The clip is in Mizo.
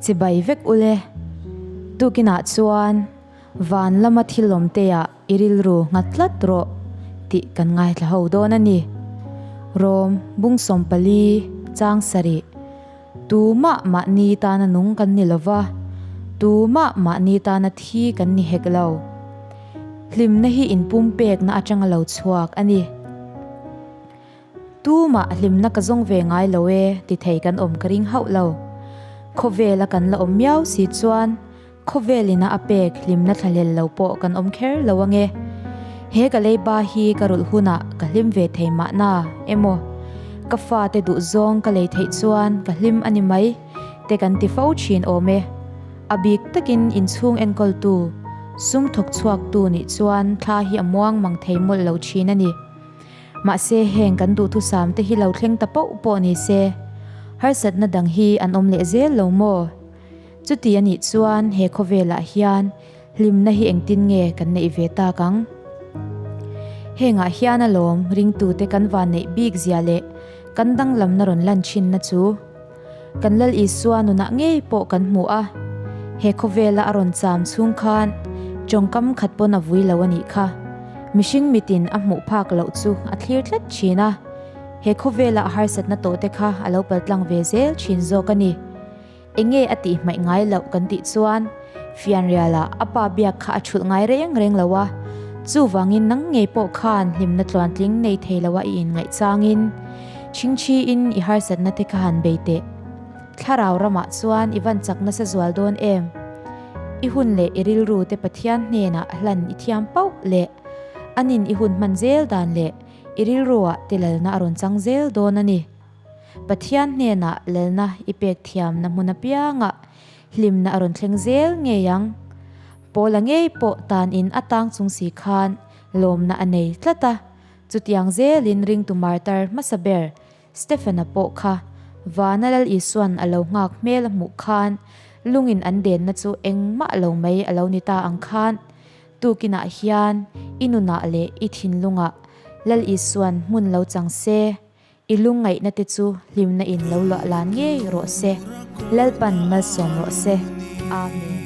Chibai vek ule. Tukinah chuan van lama thil awmteah i rilru nghat tlat rawh tih kan ngaithla ho dawn a ni. Rom bung 14 chang sarih. Tumah mahni tana nung kan ni lova, tumah mahni tana thi kan ni hek lo. Hlimna hi inpumpekna atanga lo chhuak a ni. Tumah hlimna ka zawng ve ngai lo e ti thei kan awm ka ring hauh lo. Khawvela kan la awm miau si chuan khawvel ina a pek hlimna thlahlel lo pawh kan awm kher lo ange. He ka leiba hi ka rulh hunah ka hlim ve thei mahna emaw ka fate duhzawng ka lei theih chuan ka hlim a ni mai te kan ti fo thin awm e. A bik takin inchhung enkawltu, sum thawk chhuaktu nih chuan thla hi a muang mang thei mawlh lo thin a ni. Mahse heng kan duhthusam te hi lo thleng ta poh pawh ni se, harsatna dang hi an awm leh zel lo maw? Chuti a nih chuan he khawvelah hian hlimna hi engtin nge kan neih ve tak ang? Hengah hian alawm ringtute kan vanneih bik zia leh kan danglamna rawn lan thinna chu. Kan Lal Isua nunah ngei pawh kan hmu a, he khawvela a rawn cham chhung khan tawngkam khat pawn a vui lo a nih kha. Mihring mitin a hmuh phak loh chu a thlir tlat thin a, he khawvela a harsatna tawh te kha a lo paltlang ve zel thin zawk a ni. Enge a tih hmaih ngai loh kan tih chuan Fianrialah a pa biak kha a thulh ngai reng reng lo a, chuvangin nang ngei pawh khan hlimna tluantling nei thei loa i inngaih changin chhingchhiin i harsatna te kha han bei teh. Thlarau ramah chuan i van chak nasa zual dawn em? I hun leh i rilru te Pathian hnenah hlan i thiam pauh leh anin i hun hman zel dan leh i rilruah te lalna a rawn chang zel dawn a ni. Pathian hnenah lalna i pek thiamna hmun apiangah Hlimna a rawn thleng zel ngei ang. Paula ngei pawh tan in a tang chung si khan lawmna a nei tlat a, chutiang zelin ringtu martar hmasa ber Stephen-a pawh kha vana Lal Isua'n a lo nghak hmel a hmuh khan lungin an denna chu engmah lo mai a lo ni ta ang khan tukinah hian i nunah leh i thinlungah Lal Isua'n hmun lo chang se. I lungngaihna te chu hlimna in lo luah lan ngei rawh se. Lalpan malsawm rawh se. Amen.